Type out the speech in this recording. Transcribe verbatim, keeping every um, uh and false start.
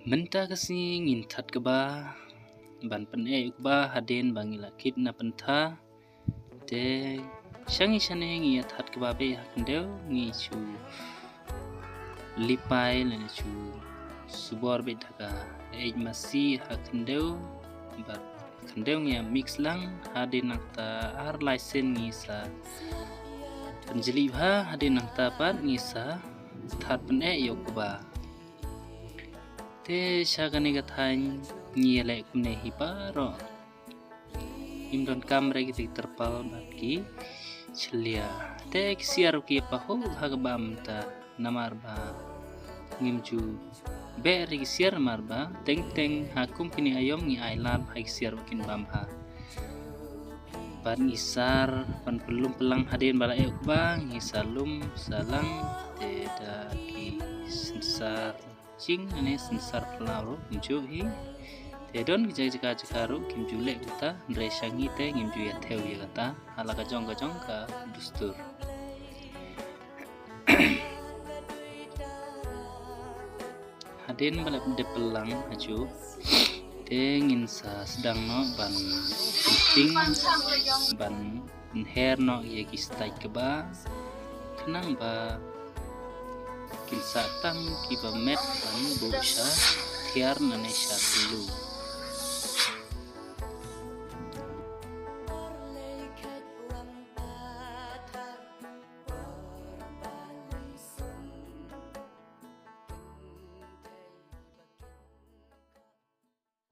Mynta ka sngi ngin that kba ban pyneh ïa u kba hadien ba ngi la kit na pyntha. Te sha ngi shane ngi ïa that kba beit ha khyndew, ngi shu lipai lane shu subor beit da ka eit masi ha khyndew. Bad khyndew ngi ïa mix lang hadien nangta ar lai sien ngi sa pynjli bha hadien nangta pat ngi sa that pyneh ïa u kba. Te sha kane ka thaiñ ngi ïa leh kumne hi baroh. Ngim donkam re ki tyrpal bad ki shlia. Te ki siar ki ïa pahuh ha ka bam ta namar ba ngim ju beh re ki siar namar ba teng teng ha kum kine aïom ngi ai lad ha ki siar ba kin bam ha. Bad ngi sar ban pynlum pynlang hadien ba la eh u kba ngi sa lum sa lang te da ki synsar jing ne synsar phyllaw ruh kumjuh hi. Te don ki jaka jaka ruh kim ju leh kata, hynrei sha ngi te ngim ju ïa thew ïa kata ha la ka jong ka jong ka dustur. Hadien ba la dep pynlang hajuh te ngin sa sdang noh ban pynting ban pynher noh ïa ki stait kba khnang ba kin sa tang kiba met ban buh sha thiar nane sha kyllu.